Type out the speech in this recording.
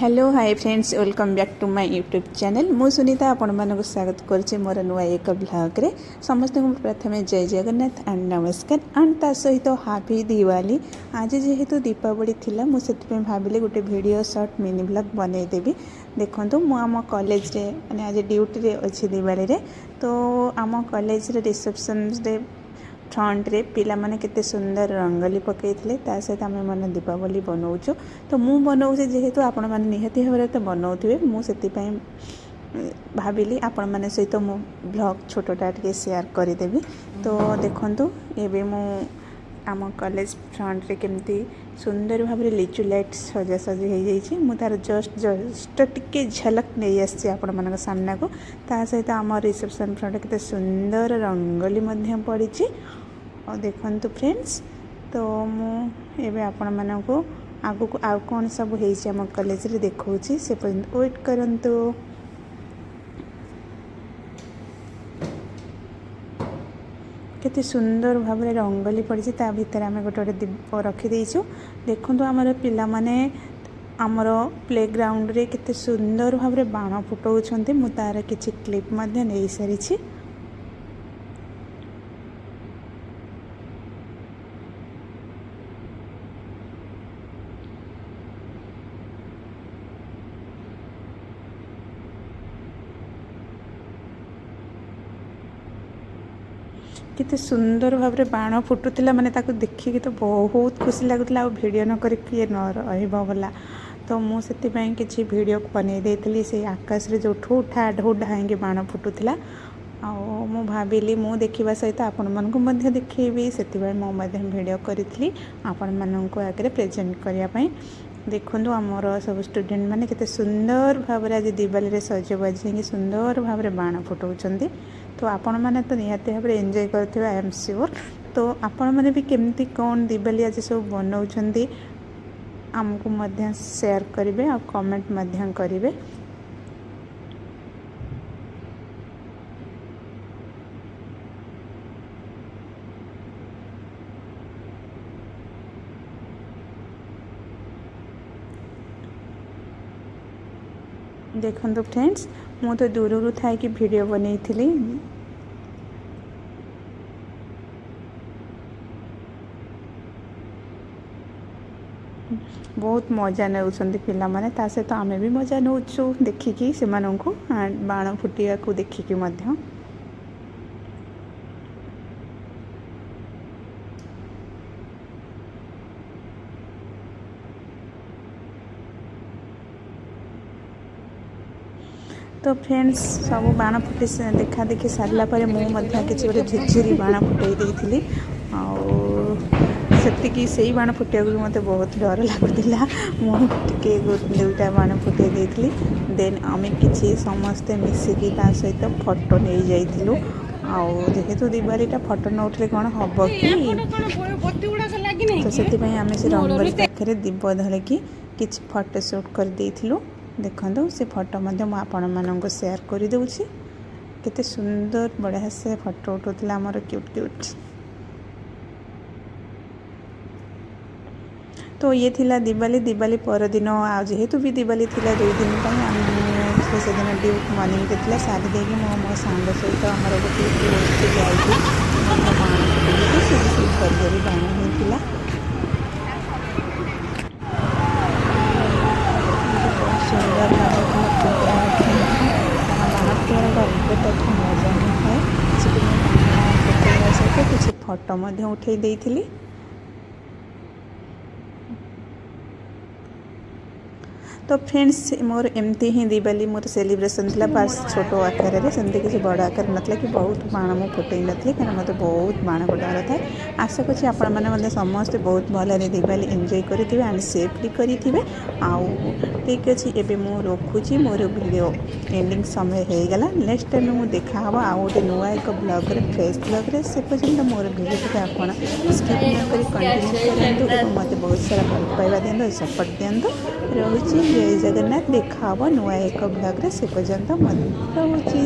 Hello, hi friends, welcome back to my YouTube channel. ମୁଁ ସୁନିତା ଆପଣମାନଙ୍କୁ ସ୍ୱାଗତ କରୁଛି ମୋର ନୂଆ ଏକ ଭ୍ଲଗ୍ରେ। ସମସ୍ତଙ୍କୁ ପ୍ରଥମେ ଜୟ ଜଗନ୍ନାଥ ଆଣ୍ଡ ନମସ୍କାର, ଆଣ୍ଡ ତା ସହିତ ହାପି ଦିୱାଲି। ଆଜି ଯେହେତୁ ଦୀପାବଳି ଥିଲା, ମୁଁ ସେଥିପାଇଁ ଭାବିଲି ଗୋଟେ ଭିଡ଼ିଓ ସର୍ଟ ମିନି ଭ୍ଲଗ୍ ବନେଇଦେବି। ଦେଖନ୍ତୁ, ମୁଁ ଆମ କଲେଜରେ, ମାନେ ଆଜି ଡ୍ୟୁଟିରେ ଅଛି ଦିୱାଲିରେ। ତ ଆମ କଲେଜରେ ରିସେପସନ୍ରେ ଫ୍ରଣ୍ଟରେ ପିଲାମାନେ କେତେ ସୁନ୍ଦର ରଙ୍ଗୋଲି ପକାଇଥିଲେ। ତା ସହିତ ଆମେ ମାନେ ଦୀପାବଳି ବନଉଛୁ। ତ ମୁଁ ବନଉଛି ଯେହେତୁ, ଆପଣମାନେ ନିହାତି ଭାବରେ ତ ବନଉଥିବେ। ମୁଁ ସେଥିପାଇଁ ଭାବିଲି ଆପଣମାନେ ସହିତ ମୁଁ ଭ୍ଲଗ୍ ଛୋଟଟା ଟିକେ ସେୟାର କରିଦେବି। ତ ଦେଖନ୍ତୁ, ଏବେ ମୁଁ ଆମ କଲେଜ ଫ୍ରଣ୍ଟରେ କେମିତି ସୁନ୍ଦର ଭାବରେ ଲିଚୁ ଲାଇଟ୍ ସଜାସଜି ହେଇଯାଇଛି, ମୁଁ ତା'ର ଜଷ୍ଟ ଜଷ୍ଟ ଟିକେ ଝଲକ ନେଇ ଆସିଛି ଆପଣମାନଙ୍କ ସାମ୍ନାକୁ। ତା ସହିତ ଆମ ରିସେପସନ୍ ଫ୍ରଣ୍ଟରେ କେତେ ସୁନ୍ଦର ରଙ୍ଗୋଲି ମଧ୍ୟ ପଡ଼ିଛି। ଆଉ ଦେଖନ୍ତୁ ଫ୍ରେଣ୍ଡସ୍, ତ ମୁଁ ଏବେ ଆପଣମାନଙ୍କୁ ଆଗକୁ ଆଉ କ'ଣ ସବୁ ହେଇଛି ଆମ କଲେଜରେ ଦେଖାଉଛି। ସେ ପର୍ଯ୍ୟନ୍ତ ୱେଟ୍ କରନ୍ତୁ। କେତେ ସୁନ୍ଦର ଭାବରେ ରଙ୍ଗୋଲି ପଡ଼ିଛି, ତା ଭିତରେ ଆମେ ଗୋଟେ ଗୋଟେ ଦୀପ ରଖିଦେଇଛୁ। ଦେଖନ୍ତୁ, ଆମର ପିଲାମାନେ ଆମର ପ୍ଲେ ଗ୍ରାଉଣ୍ଡରେ କେତେ ସୁନ୍ଦର ଭାବରେ ବାଣ ଫୁଟାଉଛନ୍ତି। ମୁଁ ତା'ର କିଛି କ୍ଲିପ୍ ମଧ୍ୟ ନେଇସାରିଛି। କେତେ ସୁନ୍ଦର ଭାବରେ ବାଣ ଫୁଟୁଥିଲା, ମାନେ ତାକୁ ଦେଖିକି ତ ବହୁତ ଖୁସି ଲାଗୁଥିଲା। ଆଉ ଭିଡ଼ିଓ ନ କରି କିଏ ନ ରହିବ ଭଲା? ତ ମୁଁ ସେଥିପାଇଁ କିଛି ଭିଡ଼ିଓ ବନେଇ ଦେଇଥିଲି। ସେଇ ଆକାଶରେ ଯେଉଁ ଠୁ ଠା ଢୁ ଢା ହେଇକି ବାଣ ଫୁଟୁଥିଲା, ଆଉ ମୁଁ ଭାବିଲି ମୁଁ ଦେଖିବା ସହିତ ଆପଣମାନଙ୍କୁ ମଧ୍ୟ ଦେଖେଇବି। ସେଥିପାଇଁ ମୁଁ ମଧ୍ୟ ଭିଡ଼ିଓ କରିଥିଲି ଆପଣମାନଙ୍କୁ ଆଗରେ ପ୍ରେଜେଣ୍ଟ କରିବା ପାଇଁ। ଦେଖନ୍ତୁ, ଆମର ସବୁ ଷ୍ଟୁଡେଣ୍ଟ ମାନେ କେତେ ସୁନ୍ଦର ଭାବରେ ଆଜି ଦିୱାଲିରେ ସଜବାଜ ହେଇକି ସୁନ୍ଦର ଭାବରେ ବାଣ ଫୁଟାଉଛନ୍ତି। ତ ଆପଣମାନେ ତ ନିହାତି ଭାବରେ ଏନ୍ଜୟ କରିଥିବେ, I am sure. ତ ଆପଣମାନେ ବି କେମିତି କ'ଣ ଦିୱାଲି ଆଜି ସବୁ ବନାଉଛନ୍ତି, ଆମକୁ ମଧ୍ୟ ସେୟାର କରିବେ ଆଉ କମେଣ୍ଟ ମଧ୍ୟ କରିବେ। ଦେଖନ୍ତୁ ଫ୍ରେଣ୍ଡସ୍, ମୁଁ ତ ଦୂରରୁ ଥାଇକି ଭିଡ଼ିଓ ବନେଇଥିଲି। ବହୁତ ମଜା ନେଉଛନ୍ତି ପିଲାମାନେ, ତା ସହିତ ଆମେ ବି ମଜା ନେଉଛୁ ଦେଖିକି ସେମାନଙ୍କୁ, ବାଣ ଫୁଟିବାକୁ ଦେଖିକି ମଧ୍ୟ। ତ ଫ୍ରେଣ୍ଡସ୍, ସବୁ ବାଣ ଫୁଟି ଦେଖା ଦେଖି ସାରିଲା ପରେ ମୁଁ ମଧ୍ୟ କିଛି ଗୋଟେ ଝୁରଝୁରି ବାଣ ଫୁଟେଇ ଦେଇଥିଲି। ଆଉ ସେତିକି ସେଇ ବାଣ ଫୁଟିବାକୁ ବି ମୋତେ ବହୁତ ଡର ଲାଗୁଥିଲା। ମୁଁ ଟିକେ ଦୁଇଟା ବାଣ ଫୁଟେଇ ଦେଇଥିଲି। ଦେନ୍ ଆମେ କିଛି ସମସ୍ତେ ମିଶିକି ତା ସହିତ ଫଟୋ ନେଇଯାଇଥିଲୁ। ଆଉ ଯେହେତୁ ଦିୱାଲିଟା, ଫଟୋ ନ ଉଠିଲେ କ'ଣ ହେବ କି? ତ ସେଥିପାଇଁ ଆମେ ସେ ରଙ୍ଗୋଲି ପାଖରେ ଦୀପ ଧରିକି କିଛି ଫଟୋ ସୁଟ୍ କରିଦେଇଥିଲୁ। ଦେଖନ୍ତୁ, ସେ ଫଟୋ ମଧ୍ୟ ମୁଁ ଆପଣମାନଙ୍କୁ ସେୟାର କରିଦେଉଛି। କେତେ ସୁନ୍ଦର ବଢ଼ିଆ ସେ ଫଟୋ ଉଠୁଥିଲା ଆମର, କ୍ୟୁଟ୍ କ୍ୟୁଟ୍। ତ ଇଏ ଥିଲା ଦିୱାଲି। ଦିୱାଲି ପରଦିନ, ଆଉ ଯେହେତୁ ବି ଦିୱାଲି ଥିଲା 2 ଦିନ ପାଇଁ, ଆମେ ସେଦିନ ଡ୍ୟୁଟି ମର୍ଣ୍ଣିଂରେ ଥିଲା, ସାରି ଦେଇକି ମୁଁ ମୋ ସାଙ୍ଗ ସହିତ ଆମର ଗୋଟିଏ କ୍ଲୋଜ୍କୁ ଯାଇକି ମଧ୍ୟ ବାଣ ଫୁଟେଇକି, ସେ ବି ସେଇ ଝରଝରି ବାଣ ହିଁ ଥିଲା। ବହୁତ ସୁନ୍ଦର ଲାଗୁଥିଲା ଫୁଟେଇବା ମଧ୍ୟ। କାରଣ ବାଣ ଫୁଟେଇବାର ଗୋଟେ ଅଲଗା ଟାଇପ୍ର ମଜା ହିଁ ଥାଏ। ସେଠି ମୁଁ ବାଣ ଫୁଟେଇବା ସହିତ କିଛି ଫଟୋ ମଧ୍ୟ ଉଠେଇ ଦେଇଥିଲି। ତ ଫ୍ରେଣ୍ଡସ୍, ମୋର ଏମିତି ହିଁ ଦିୱାଲି ମୋର ସେଲିବ୍ରେସନ୍ ଥିଲା, ବାସ୍ ଛୋଟ ଆକାରରେ। ସେମିତି କିଛି ବଡ଼ ଆକାର ନଥିଲା କି ବହୁତ ବାଣ ମୁଁ ଫୁଟେଇ ନଥିଲି, କାରଣ ମୋତେ ବହୁତ ବାଣକୁ ଡର ଥାଏ। ଆଶା କରୁଛି ଆପଣମାନେ ମଧ୍ୟ ସମସ୍ତେ ବହୁତ ଭଲରେ ଦିୱାଲି ଏନ୍ଜୟ କରିଥିବେ ଆଣ୍ଡ ସେଫଲି କରିଥିବେ। ଆଉ ଠିକ୍ ଅଛି, ଏବେ ମୁଁ ରଖୁଛି। ମୋର ଭିଡ଼ିଓ ଏଣ୍ଡିଂ ସମୟ ହେଇଗଲା। ନେକ୍ସଟ ଟାଇମ୍ ମୁଁ ଦେଖା ହେବ ଆଉ ଗୋଟେ ନୂଆ ଏକ ବ୍ଲଗ୍ରେ, ଫ୍ରେଶ୍ ବ୍ଲଗ୍ରେ। ସେ ପର୍ଯ୍ୟନ୍ତ ମୋର ଭିଡ଼ିଓଟିକୁ ଆପଣ ସ୍କିପ୍ ନ କରି କଣ୍ଟିନ୍ୟୁ କରନ୍ତୁ ଏବଂ ମୋତେ ବହୁତ ସାରା ଭଲ ପାଇବା ଦିଅନ୍ତୁ, ସପୋର୍ଟ ଦିଅନ୍ତୁ। ରହୁଛି, ଜୟ ଜଗନ୍ନାଥ। ଦେଖା ହେବ ନୂଆ ଏକ ବ୍ଲଗ୍ରେ, ସେ ପର୍ଯ୍ୟନ୍ତ ମୁଁ ରହୁଛି।